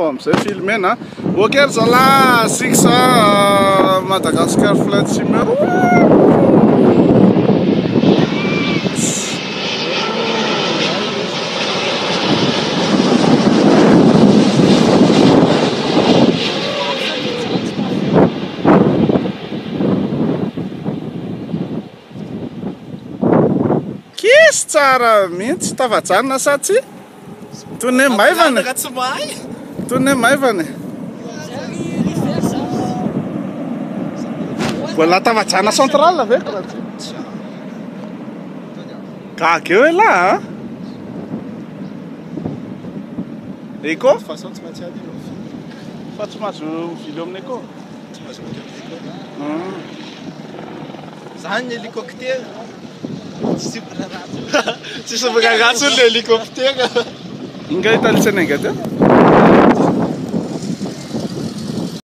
amin'izay filmena. Ok ry zalahy, six Madagascar Flight Simmer. Kisy tsara mihitsy, tafajanona sa tsia? Toy ny hoe maivana e. Tsy mahay. Toy ny hoe maivana e. Mbola tafajanona central ve karaha Gaga eo elah a. Eco? De toute façon tsy maintsy ady ianao mivily. Fa tsy mahazo mivily eo amin'ny eco? Tsy mahazo mivily amin'ny eco. Zany ny hélicoptère. Tsisy miraharaha intsony le hélicoptère. Ingahy talitsaina ingahy teo?